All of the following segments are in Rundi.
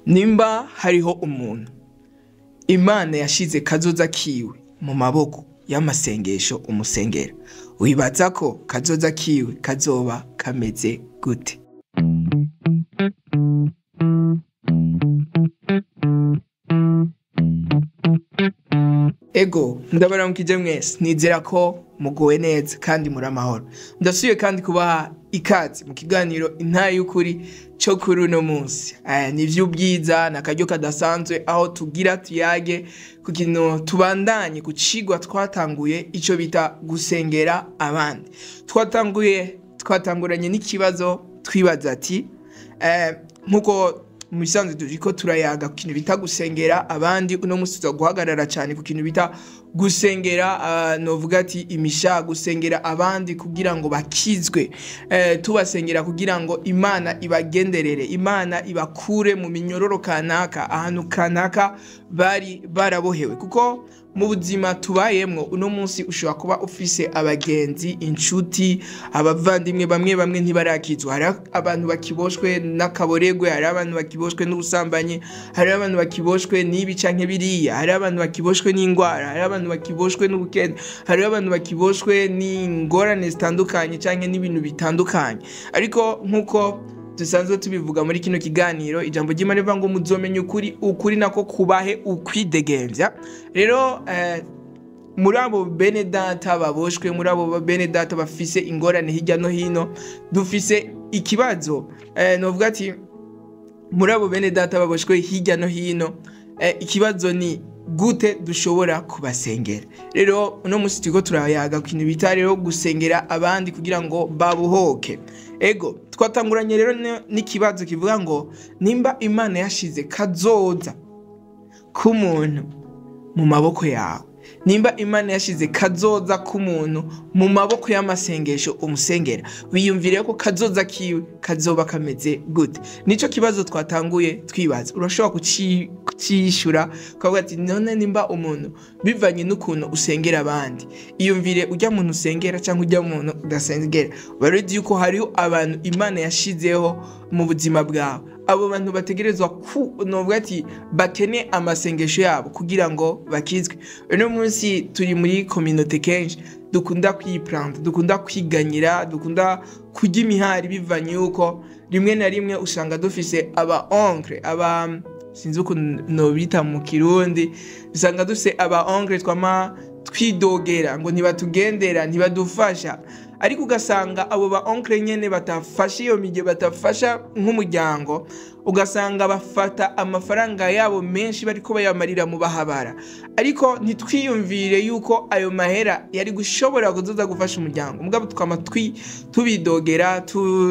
Nimba hariho umuntu Imana yashize kazoza kiwe mu maboko y'amasengesho umusengera, wibaza ko kazoza kiwe kazoba kameze gute? Ego, ndabaramukije mwese, nizera ko mugowe neza kandi muri amahoro. Ndasubiye kandi kubaha ikaze mu kiganiro Intahe y'Ukuri cyo kuri uno munsi. Ni ivy'ubwiza na akaryo kadasanzwe aho tugira tuyage ku kintu tubandanye ku cigwa twatanguye, ico bita gusengera abandi. Twatanguranye n'ikibazo twibaza ati nkuko mu bisanzwe turiko turayaga ku kintu bita gusengera abandi, uno munsi tuza guhagarara cyane ku kintu bita gusengera, novuga ati imisha, gusengera abandi kugira ngo bakizwe, tubasengera kugira ngo Imana ibagenderere, Imana ibakure mu minyororo kanaka, ahantu kanaka bari barabohewe. Kuko mu buzima tubayemwo uno munsi ushobora kuba ufise abagenzi, inshuti, abavandimwe bamwe bamwe ntibarakizwa. Hari abantu bakiboshwe n'akaboregwe, hari abantu bakiboshwe n'ubusambanyi, hari abantu bakiboshwe n'ibi canke biriya, hari abantu bakiboshwe n'ingwara, hari abantu bakiboshwe n'ubukene, hari abantu bakiboshwe n'ingorane zitandukanye canke n'ibintu bitandukanye. Ariko nkuko dusanzwe tubivuga muri kino kiganiro, ijambo ry'Imana rivuga ngo muzomenya ukuri, ukuri nako kubahe ukwidegemvya. Rero muri abo bene data baboshwe, muri abo bene data bafise ingorane hirya no hino, dufise ikibazo. Novuga ati muri abo bene data baboshwe hirya no hino, ikibazo ni gute dushobora kubasengera. Rero uno munsi turiko turayaga ku kintu bita rero gusengera abandi kugira ngo babuhoke. Ego, twatanguranye rero n'ikibazo kivuga ngo nimba Imana yashize kazoza k'umuntu mu maboko yawe, nimba Imana yashize kazoza k'umuntu mu maboko y'amasengesho umusengera, wiyumvire ko kazoza kiwe kazoba kameze gute? Nico kibazo twatanguye twibaza. Urashobora kucishura ukavuga ati none nimba umuntu bivanye n'ukuntu usengera abandi, iyumvire ujya muntu usengera cyangwa ujya muntu udasengera. Baruzi yuko hariho abantu Imana yashizeho mu buzima bwawe, abo bantu bategerezwa novuga ati bakene amasengesho yabo kugira ngo bakizwe. Uno munsi turi muri communauté kenshi dukunda kwiprendre, dukunda kwiganyira, dukunda kurya imihari bivanye yuko rimwe na rimwe usanga dufise aba oncle, aba sinzi uko nobita mu Kirundi, usanga dufise aba oncle twama twidogera ngo ntibatugendera, ntibadufasha. Ariko ugasanga abo ba oncle nyene batafasha iyo mige, batafasha nk'umuryango, ugasanga bafata amafaranga yabo menshi bariko bayamarira mu bahabara. Ariko ntitwiyumvire yuko ayo mahera yari gushobora kuzoza gufasha umuryango. Mugabo twama tubidogera,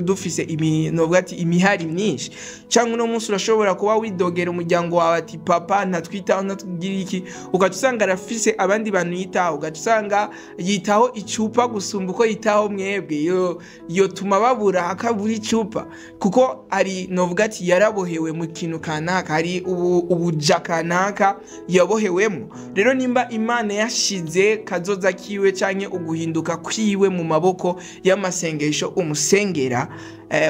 dufise novuga ati imihari myinshi. Canke uno munsi urashobora kuba widogera umuryango wawe ati papa ntatwitaho, ntatugira iki, ugaca usanga arafise abandi bantu yitaho, ugaca usanga yitaho icupa gusumba uko yitaho mwebwe, yo tuma babura akabura icupa, kuko ari novuga ati yarabohewe mu kintu kanaka, hari ubuja kanaka yabohewemo. Rero nimba Imana yashize kazoza kiwe canke uguhinduka kwiwe mu maboko y'amasengesho umusengera,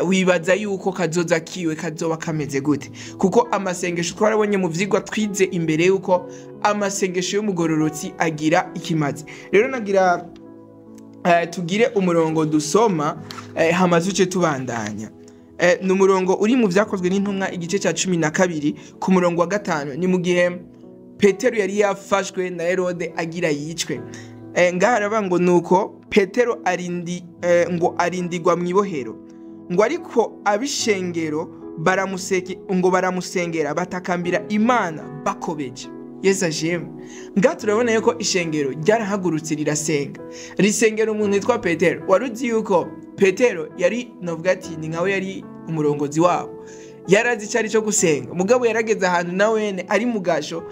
wibaza yuko kazoza kiwe kazoba kameze gute? Kuko amasengesho twarabonye mu vyigwa twize imbere yuko amasengesho y'umugororotsi agira ikimazi. Rero nagira tugire umurongo dusoma, hama tuce tubandanya. Ni umurongo uri mu vyakozwe n'intumwa igice ca 12 ku murongo wa 5. Ni mu gihe Petero yari yafashwe na Herode agira yicwe. Ngaha aravuga ngo nuko Petero ngo arindigwa mw'ibohero, ngo ariko abishengero ngo baramusengera batakambira Imana bakobeje. Yesu ashimwe. Ngaha turabona yuko ishengero ryarahagurutse rirasenga, risengera umuntu witwa Petero. Waruzi yuko Petero yari novuga ati ni nkawe yari umurongozi wabo, yarazi icari cyo gusenga, mugabo yarageze ahantu nawene ari mugasho.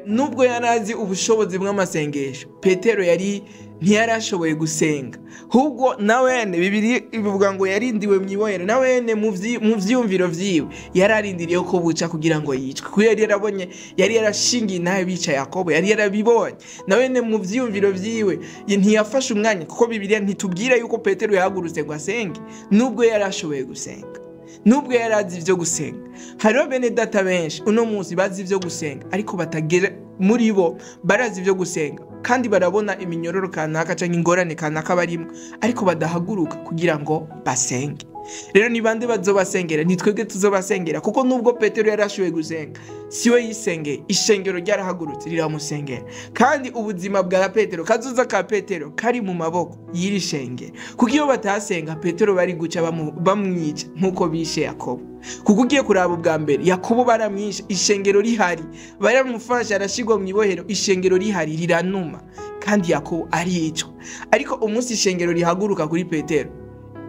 Nubwo yarazi ubushobozi bw'amasengesho, Petero yari ntiyarashoboye gusenga. Hubwo nawene Bibiliya ivuga ngo yarindiwe mw'ibohero, nawene mu vyumviro vyiwe yararindiriye ko buca kugira ngo yicwe, kuko yari yarabonye, yari yarashingiye nawe bica Yakobo, yari yarabibonye. Nawene mu vyumviro vyiwe ntiyafashe umwanya, kuko Bibiliya ntitubwira yuko Petero yahagurutse ngo asenge, nubwo yarashoboye gusenga. Nubwo yari azi ibyo gusenga, hariho bene data benshi uno munsi bazi ibyo gusenga, ariko batagera muri bo. Barazi ibyo gusenga kandi barabona iminyororo kanaka cyangwa ingorane kanaka barimo, ariko badahaguruka kugira ngo basenge. Rero ni bande bazobasengera? Ni twebwe tuzobasengera, kuko nubwo Petero yarashoboye gusenga, siwe yisengeye, ishengero ryarahagurutse riramusengera. Kandi ubuzima bwa Petero, kazoza ka Petero kari mu maboko y'iri shengero, kuko iyo batasenga Petero bari guca bamwica nk'uko bishe Yakobo. Kuko ugiye kuraba ubwa mbere Yakobo baramwishe ishengero rihari, baramufasha arashigwa mu ibohero, ishengero rihari riranuma, kandi Yakobo aricwa. Ariko umunsi ishengero rihaguruka kuri Petero,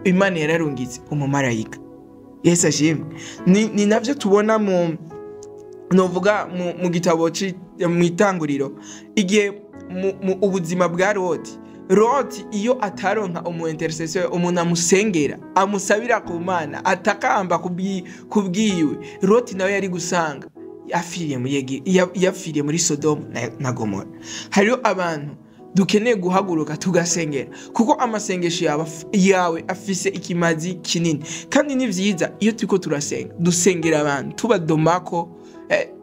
Imana yararungitse umumarayika. Yesu ashimwe. Ni navyo tubona mu novuga mu gitabo mu itanguriro, igihe mu ubuzima bwa Loti. Loti iyo ataronka umu intercessor, umuntu amusengera, amusabira ku Mana, atakamba kubwiwe, Loti nawe yari gusanga yapfiriye muri yapfiriye muri Sodomu na Gomora. Hariho abantu dukeneye guhaguruka tugasengera, kuko amasengesho yawe afise ikimazi kinini. Kandi ni vyiza iyo turiko turasenga dusengera abantu tubadomako,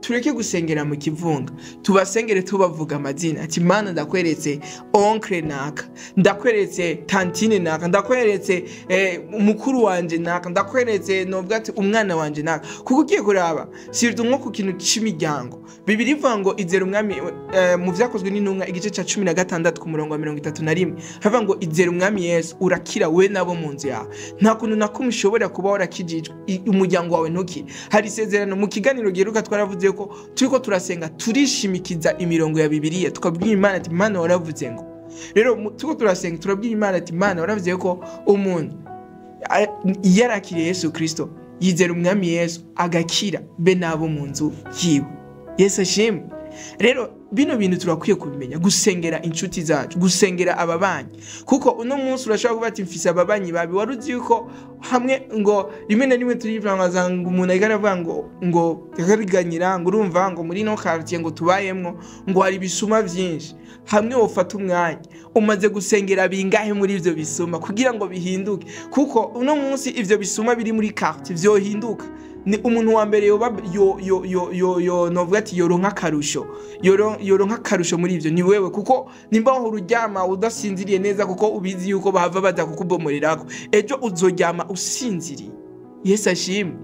tureke gusengera mu kivunga, tubasengere tubavuga amazina, ati Mana ndakweretse oncle naka, ndakweretse tantine naka, ndakweretse mukuru wanje naka, ndakweretse novuga ati umwana wanje naka. Kuko ugiye kuraba surtout nko ku kintu c'imiryango, Bibiliya ivuga ngo izera umwami, mu vyakozwe n'intumwa igice ca 16 ku murongo wa 31, havuga ngo izera umwami Yesu urakira we nabo mu nzu yawe. Nta kuntu na kumwe ushobora kuba warakijijwe umuryango wawe ntukire. Hari isezerano mu kiganiro giheruka twaravuze ko turiko turasenga turishimikiza imirongo ya Bibiliya, tukabwira Imana ati Mana waravuze ngo. Rero turiko turasenga turabwira Imana ati Mana waravuze ko umuntu yarakiriye Yesu Kristo, yizera umwami Yesu agakira be nabo mu nzu yiwe. Yesu ashimwe. Rero bino bintu turakwiye kubimenya, gusengera inshuti zacu, gusengera ababanyi. Kuko uno munsi urashobora kuba ati mfise ababanyi babi. Wari uzi yuko hamwe ngo rimwe na rimwe turivanga ngo umuntu ariko aravuga ngo yariganyira, ngo urumva ngo muri no quartier ngo tubayemwo ngo hari ibisuma vyinshi. Hamwe wofata umwanya umaze gusengera bingahe muri ivyo bisuma kugira ngo bihinduke? Kuko uno munsi ivyo bisuma biri muri quartier vyohinduka, ni umuntu wa mbere yoba yo yo yo yo yo novuga ati yoronka akarusho, yoronka akarusho muri ivyo ni wewe. Kuko nimba wahora uryama udasinziriye neza kuko ubizi yuko bahava baza kukubomolerako, ejo uzoryama usinziriye. Yesu ashimwe.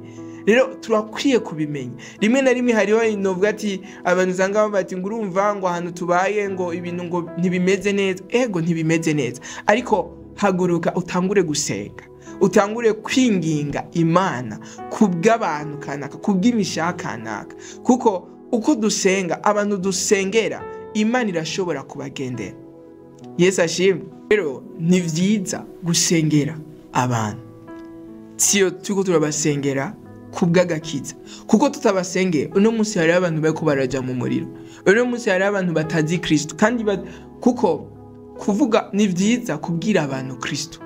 Rero turakwiye kubimenya. Rimwe na rimwe hariho novuga ati abantu usanga bati ngo urumva ngo ahantu tubaye ngo ibintu ngo ntibimeze neza. Ego ntibimeze neza, ariko haguruka utangure gusenga, utangure kwinginga Imana kubw'abantu kanaka, kubw'imishaha kanaka. Kuko uko dusenga, abantu dusengera, Imana irashobora kubagendera. Yesu ashimwe. Rero ni vyiza gusengera abantu, siyo turiko turabasengera kubw'agakiza, kuko tutabasengeye uno munsi hariho abantu bariko baraja mu muriro, uno munsi hariho abantu batazi Kristo. Kandi kuko kuvuga ni vyiza kubwira abantu Kristo,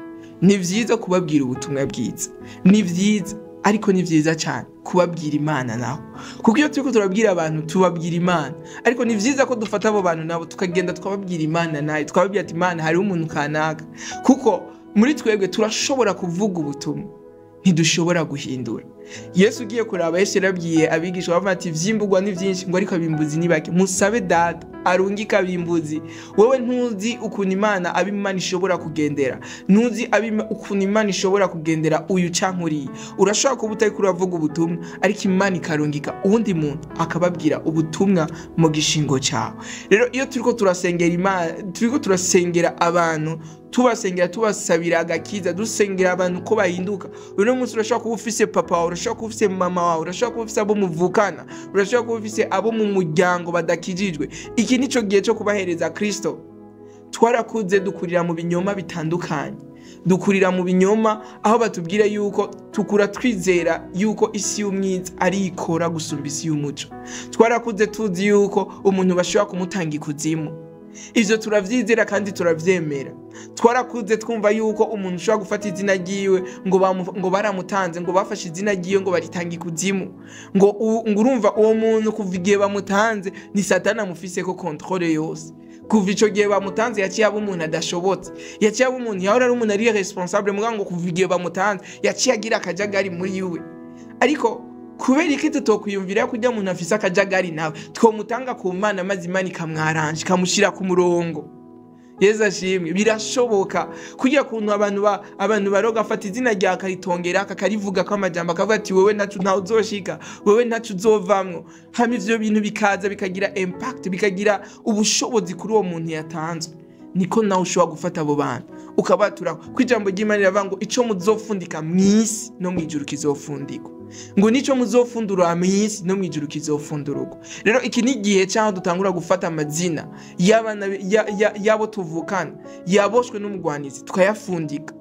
ni vyiza kubabwira ubutumwa bwiza, ni vyiza, ariko ni vyiza cyane kubabwira Imana naho. Kuko iyo turiko turabwira abantu tubabwira Imana, ariko ni vyiza ko dufata abo bantu nabo tukagenda tukababwira Imana nayo, tukababwira ati Imana hariho umuntu kanaka. Kuko muri twebwe turashobora kuvuga ubutumwa, ntidushobora guhindura. Yesu ugiye kuraba, Yesu yarabwiye abigishwa bavuga ati vyimburwa ni vyinshi ngo ariko abimbuzi ni bake, musabe data arungika abimbuzi. Wewe ntuzi ukuntu Imana abimana ishobora kugendera, ntuzi ukuntu Imana ishobora kugendera uyu canke uriya. Urashobora kuba utariko uravuga ubutumwa, ariko Imana ikarungika uwundi muntu akababwira ubutumwa mu gishingo cawe. Rero iyo turiko turasengera Imana, turiko turasengera abantu, tubasengera tubasabira agakiza, dusengera abantu ko bahinduka. Uno munsi urashobora kuba ufise papa wawe, urashobora kuba ufise mama wawe, urashobora kuba ufise abo muvukana, urashobora kuba ufise abo mu muryango badakijijwe. Iki nico gihe cyo kubahereza Kristo. Twarakuze dukurira mu binyoma bitandukanye, dukurira mu binyoma aho batubwira yuko tukura twizera yuko isi y'umwiza ari ikora gusumba isi y'umuco. Twarakuze tuzi yuko umuntu bashobora kumutanga ikuzimu, ivyo turavyizera kandi turavyemera. Twarakuze twumva yuko umuntu ushobora gufata izina ryiwe ngo baramutanze, ngo bafashe izina ryiwe ngo baritanga ikuzimu, ngo urumva uwo muntu kuva igihe bamutanze ni Satani amufise ko controle yose. Kuva ico gihe bamutanze yaciye aba umuntu adashobotse, yaciye aba umuntu yahora ari umuntu ari responsable, mugabo ngo kuva igihe bamutanze yaciye agira akajagari muri iwe. Ariko kubera iki tutokwiyumvira ko ujya umuntu afise akajagari nawe twomutanga ku Mana, maze Imana ikamwaranje ikamushyira ku murongo? Yesu ashimwe. Birashoboka. Kugira kuntu abantu baroga, afata izina rya akaritongera, akakarivuga ko amajambo, akavuga ati: "Wewe ntacu, ntawe uzoshika, wewe ntacu uzovamwo." Hama ivyo bintu bikaza bikagira impact, bikagira ubushobozi kuri uwo muntu yatanzwe. Niko nawe ushobora gufata abo bantu ukabatura ko ijambo ry'Imana riravuga ngo: "Ico muzofundika mw'isi, no mw'ijuru kizofundikwa", ngo: "Nico muzofundura mw'isi, no mw'ijuru kizofundururwa." Rero iki ni igihe cy'aho dutangura gufata amazina y'abana y'abo tuvukana yaboshwe n'umugwanizi, tukayafundika,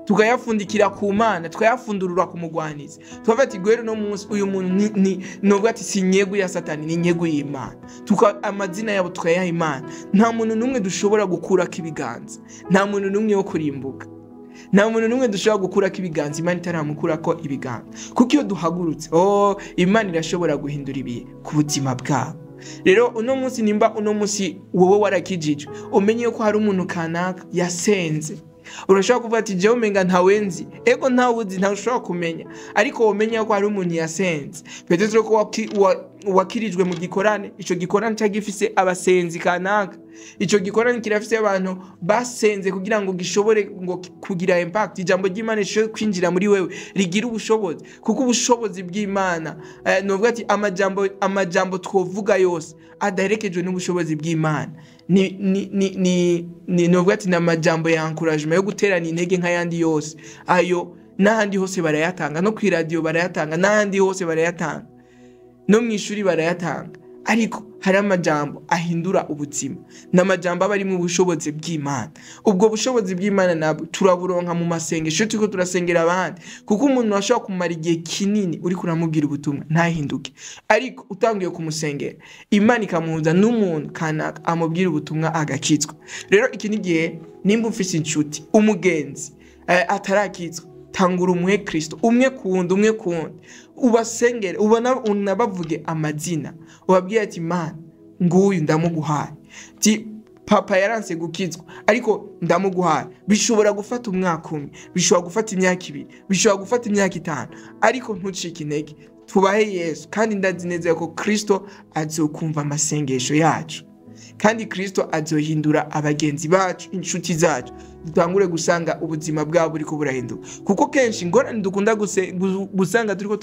tukayafundikira ku Mana, tukayafundurura ku mugwanizi. Tukavuga ati: "Guhera uno munsi uyu muntu ni novuga ati si inyegu ya Satani, ni inyegu y'Imana." Amazina yabo tukayaha Imana. Nta muntu n'umwe dushobora gukurako ibiganza, nta muntu n'umwe wo kurimbuka, nta muntu n'umwe dushobora gukurako ibiganza Imana itaramukurako ibiganza. Kuko iyo duhagurutse, oh, Imana irashobora guhindura ibihe ku buzima bwabo. Rero uno munsi, nimba uno munsi wowe warakijijwe, umenye yuko hari umuntu kanaka yasenze. Urashobora kuvuga ati: "Jewe umenga ntawe nzi." Ego, ntawe uzi, ntawe ushobora kumenya, ariko womenya ko hari umuntu yasenze. Peut-être ko wakirijwe mu gikorane, ico gikorane cyari gifise abasenzi kanaka. Ico gikorane kirafise abantu basenze kugira ngo gishobore ngo kugira impact, ijambo ry'Imana rishobore kwinjira muri wewe, rigira ubushobozi. Kuko ubushobozi bw'Imana, novuga ati amajambo twovuga yose adaherekejwe n'ubushobozi bw'Imana ni novuga ati ni amajambo ya encouragement, yo guterana intege nk'ayandi yose. Ayo n'ahandi hose barayatanga, no kw'iradiyo barayatanga, n'ahandi hose barayatanga, no mu ishuri barayatanga. Ariko hari amajambo ahindura ubuzima, ni amajambo aba ari mu bushobozi bw'Imana. Ubwo bushobozi bw'Imana nabwo turaburonka mu masengesho, iyo turiko turasengera abandi. Kuko umuntu ashobora kumara igihe kinini uriko uramubwira ubutumwa ntahinduke, ariko utangiye kumusengera, Imana ikamuhuza n'umuntu kanaka amubwira ubutumwa, agakizwa. Rero iki ni igihe, nimba ufise inshuti, umugenzi atarakizwa, tangura umuhe Kristo, umwe kuwundi, umwe kuwundi, ubasengere, ubona unabavuge amazina, ubabwire ati: "Mana, nguyu ndamuguhaye." Ti: "Papa yaranse gukizwa, ariko ndamuguhaye." Bishobora gufata umwaka umwe, bishobora gufata imyaka 2, bishobora gufata imyaka 5, ariko ntucike intege. Tubahe Yesu, kandi ndazi neza ko Kristo azokumva amasengesho yacu, kandi Kristo azohindura abagenzi bacu, inshuti zacu, dutangure gusanga ubuzima bwabo buriko burahinduka. Kuko kenshi ingorane dukunda gusanga turiko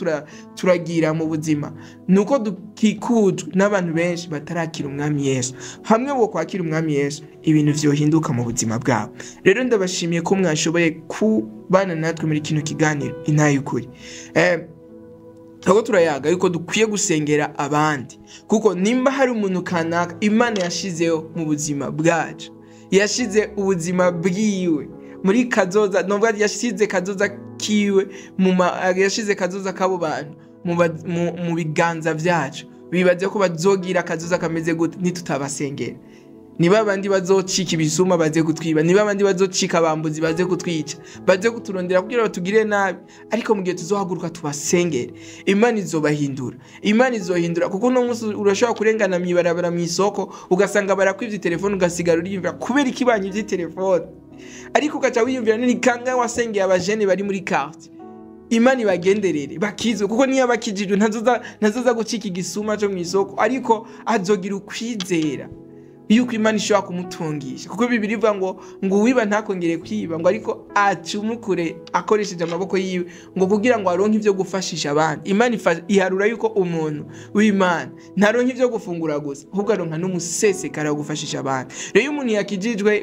turagira mu buzima ni uko dukikujwe n'abantu benshi batarakira Umwami Yesu. Hamwe bo kwakira Umwami Yesu, ibintu vyohinduka mu buzima bwabo. Rero ndabashimiye ko mwashoboye kubana natwe muri kino kiganiro Intahe y'Ukuri. Turiko turayaga yuko dukwiye gusengera abandi, kuko nimba hari umuntu kanaka Imana yashizeho mu buzima bwacu, yashize ubuzima bwiwe muri kazoza, nubwo yashize kazoza kiwe yashize kazoza k'abo bantu mu biganza vyacu, bibaze ko bazogira kazoza kameze gute nitutabasengera? Niba abandi bazocika ibisuma baze kutwiba, niba abandi bazocika abambuzi baze kutwica, baze kuturondera kugira batugirire nabi. Ariko mu gihe tuzohaguruka tubasengere, Imana izobahindura, Imana izohindura. Kuko uno munsi urashobora kurengana mw'ibarabara, mw'isoko, ugasanga barakwivye telefone, ugasigara uriyumvira kubera iki banyivye telefone. Ariko ugaca wiyumvira: "Ni kangahe wasengeye abajene bari muri quartier, Imana ibagenderere bakizwe?" Kuko niyo abakijijwe ntazoza gucika igisuma cyo mw'isoko, ariko azogira ukwizera yuko Imana ishobora kumutungisha. Kuko Bibiri ivuga ngo uwiba ntakongere kwiba, ngo ariko acumukure akoresheje amaboko yiwe, ngo kugira ngo aronke ivyo gufashisha abandi. Imana iharura yuko umuntu w'Imana ntaronka ivyo gufungura gusa, ahubwo aronka n'umusesekara wo gufashisha abandi. Rero iyo umuntu yakijijwe,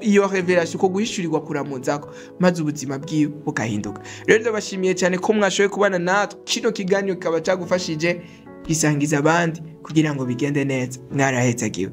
iyo révélation, uko guhishurirwa kuramuzako, maze ubuzima bwiwe bugahinduka. Rero ndabashimiye cyane ko mwashoboye kubana natwe kino kiganiro, kikaba cyagufashije, gisangiza abandi kugira ngo bigende neza. Mwarahetsagiwe.